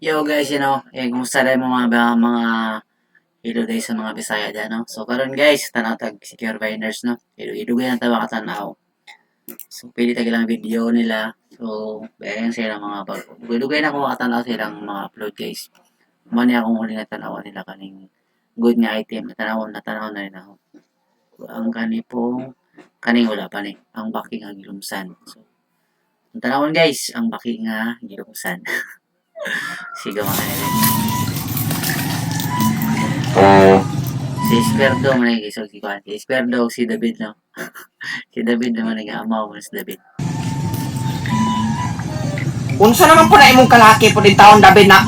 Yo guys, eh, kumusta rin mga hello guys sa mga Bisaya dyan, no? So karon guys, tanaw tag Secure Binders, no? Idugay na tawa ka tanaw. So pili tag ilang video nila. So bayan sila mga bago. Dugay na ko makatanaw silang mga upload, guys. Mao ni akong huli na tanawan nila kaning good nga item natanaw na rin ako. Ang kani pong kaning wala pa ni ang baki nga gilumsan. So ang tanawon guys, ang baki nga gilumsan. Sige mga kanila. Si Square Dog man guys, si Kwan. Si Square Dog, si David, no. Si David naman nag-amaw mo si David. Unsa naman po na imong kalaki po din taon, David, na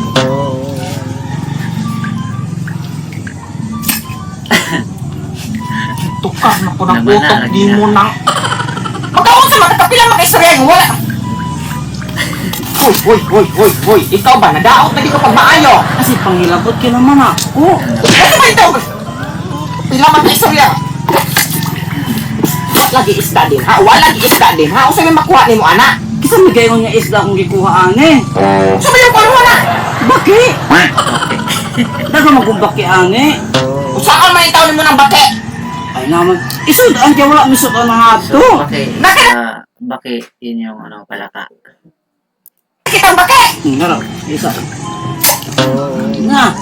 tukar na po ng Naman na, utok lagi di na. mo nang magkaon sa mga kapila makaistorya nga wala. Hoy, hoy, hoy, hoy, hoy, ikaw ba nadaot na di ko pagmaayo? Kasi pangilabot ka naman ako. Kasi ba ito? Pila man ka istorya? Wala lagi isda din ha? Wala lagi isda din ha? Unsa may makuha nimo ana? Kisa may gayon nga isda akong gikuha ane. Unsa may kuha na? Baki! Daga magumbaki ane. Unsaon man itaw nimo ng bake? Ay naman, isod ang kaya wala misod ang mga So, to. baki, baki, yun yung ano, palaka. Kitang bake! Nara, isa. Na,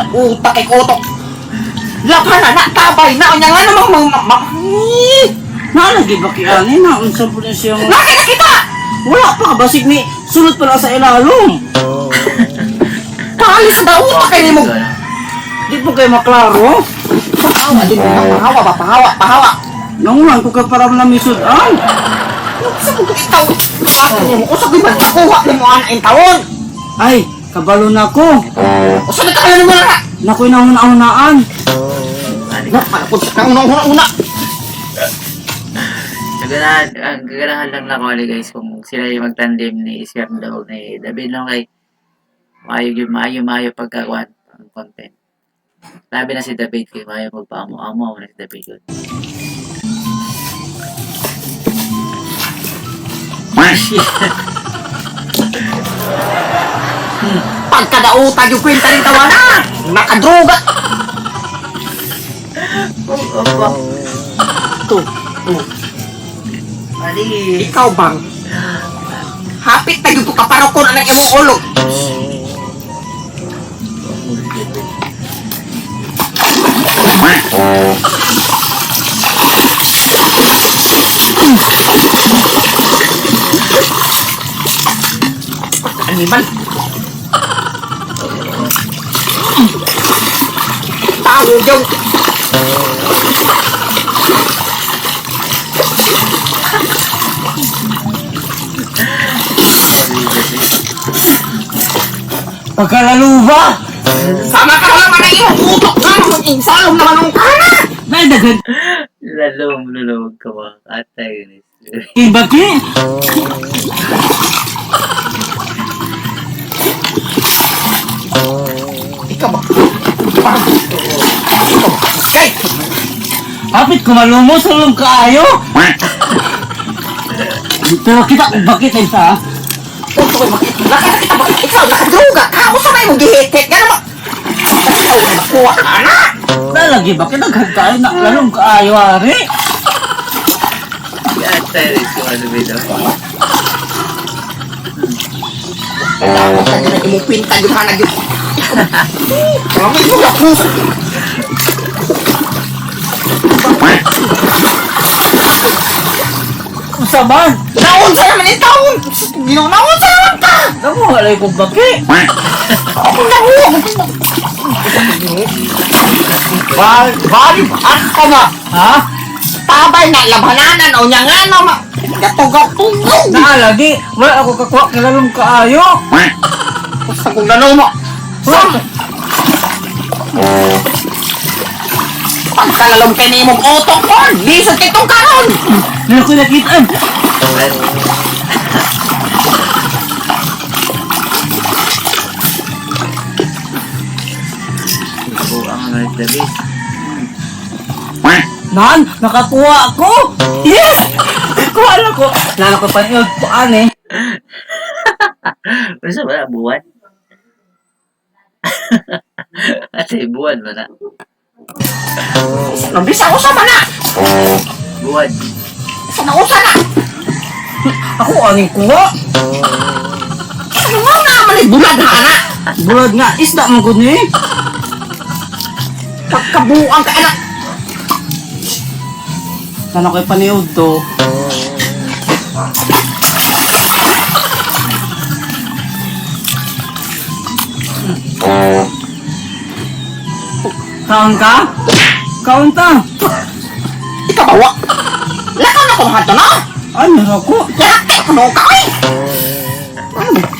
Utak kay utok. Laban na na tabay na unya nga namang mga ma. Naalagi baki ane na unsa po na siya nga. Nakita kita. Wala pa basig ni sulod pa lang sa ilalom. Kali sa dautak kay nimo. So, ano, Di po kayo maklaro. Pahawa din mo, pahawa ba, pahawa, pahawa. Nangulan ko ka para na misudan. Unsa ko itaw? Bakit nimo? Unsa ko man nakuha nimo ana in tawon? Ay, kabalo na ko. Unsa man kayo nimo na? Nakoy nauna-unaan. Ali. Na, pud sa una una una. So, ganahan, ang ganahan lang na ko ali guys kung sila yung magtandem ni Square Dog ni David, no, kay maayo gyud maayo maayo pagkakuan ang content. Labi na si David kay maayo magpaamo-amo na si David yun. Pagkadautan yung kwenta rin tawa na. Nakadruga. To, to. Ali. Ikaw bang? Hapit na yung kaparokon ang imong ulo. Animal. Tao yung Pagkalaluba! Sama ka lang man ang imong utok nga naman insalom naman ang kana. Nay, daghan Lalom, lulog ka ba? Atay, guys. baki! Ikaw ba? Parang ikaw ba? Kay! Hapit kumalumo sa loob kaayo! Pero kita kung bakit ay sa Unto ko'y makita. Nakita kita ba? Ikaw, nakadruga ka. Usa may mong gihitit. Nga naman. Ikaw, nakuha ka na. Nalagi bakit daghan kaayo na lalong kaayo ari? Atay, guys, kung ano ba ito? Dapat ka na imong pinta yung hanag yun. Kami mo na puso. Usa man! Naunsa naman yung taon. Naunsa naman ka. Nakuha lang kong baki! Ako nahuwa. Bal, bal, at ka na. Ha? Tabay na, labhananan o niya nga na. Gatog-gatog. Naalagi! Wala ako kakuha kilalong kaayo! Basta kung gano'n mo. Sa... Pagkalalong kay ni imong utok ko, lisod kay tong karon. Meron ko nakitaan! Buang ano ni David. Nan! Nakakuha ako! Yes! Kuha na ko! Lalo ko pa yung kuan eh. Unsa ba na, buwan? Ate, buwan ba na? Nabisa usa man na. Buwan. Sa nausa na. Ako aning kuha. Ano nga nga man ni bulad ha ana. Bulad nga isda man gud ni. Pagkabuang ka anak. Sana ko'y paniod to. Kaon ka? Kaon ta. Ikaw ba wa? Lakaw na ko hadto no. Ano ra ko? Yate kuno ka oy. Ano ba?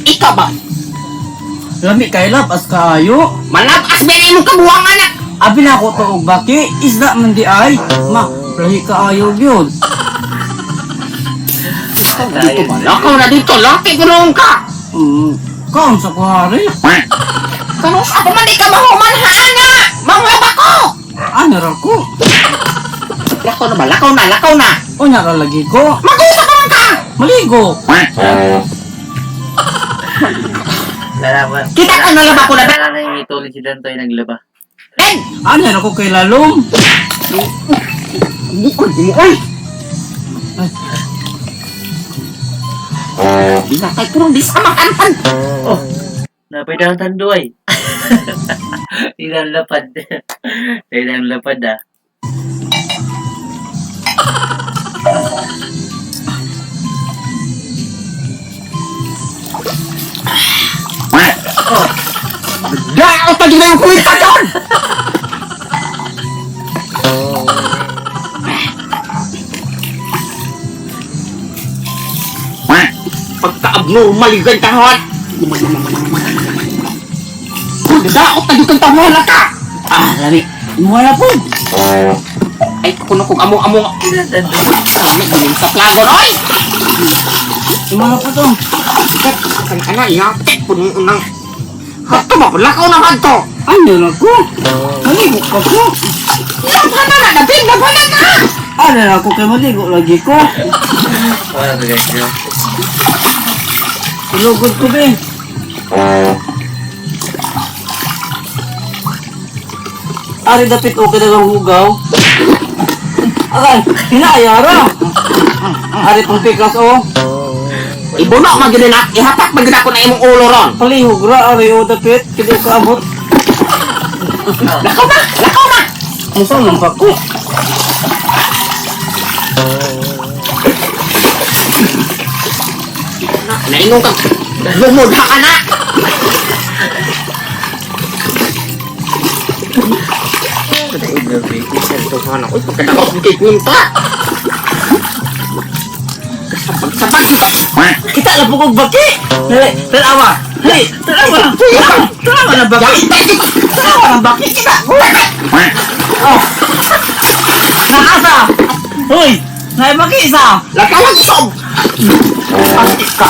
Ikaw ba? Lami kay labas kaayo. Malabas ba imong kabuang anak? Abi na ako to og baki, isda man di ay. Ma, lahi kaayo gyud. Dito ba? Lakaw na dito, laki kuno ka. Kaon sa kuhari. Kanus ako man di ka mahuman ha ana. Manglaba ko. Ano ra ko? Lakaw na ba? Lakaw na, lakaw na. Unya ra lagi ko. Mag-usa pa man ka. Maligo. Lalaban. Kita ka nalaba ko na ba? Wala na yung ituloy si Dantoy naglaba. Ben! Ano ra ko kay lalom? Muoy, muoy. Binatay ko rin, di sa makantan. Oh, napay daw tanduay. Ilang lapad. Ilang lapad ah. Daot na gina yung kuwita doon! Pagka-abnormal yung gantahan! Daot na yung gantahan na ka! Ah, lami. Imuha na po. Ay, kuno kong amo-amo nga. Kami, ginin sa plagon, oy! Imuha na po to. Ikat, ang ana, yate, puno unang. Hadto ba? Lakaw na hadto! Ano ra ko? Maligo ka ko. Labhanan na, David! Labhanan na! Ano ra ko kay maligo lagi ko. Wala ko guys, no? Ilugod ko be. Ari dapit okay na lang hugaw. Aray, hinayara. Ari pang pikas oh. Ibuno, magina na, ihapak magina ko na imong ulo ron. Palihog ra ari oh dapit kini ka abot. Lakaw na! Lakaw na! Musa man pa ko. Naingon kang lumudha ka na! Uy, pagkatapos ng kay Kwinta! Sabag-sabag dito! Kita na po kog baki. Dali, tanawa. Hey, tanawa. Tanawa na baki. Tanawa na baki kita. Oh. Naasa. Hoy, naay baki isa. Lakawan sob! Pati ka!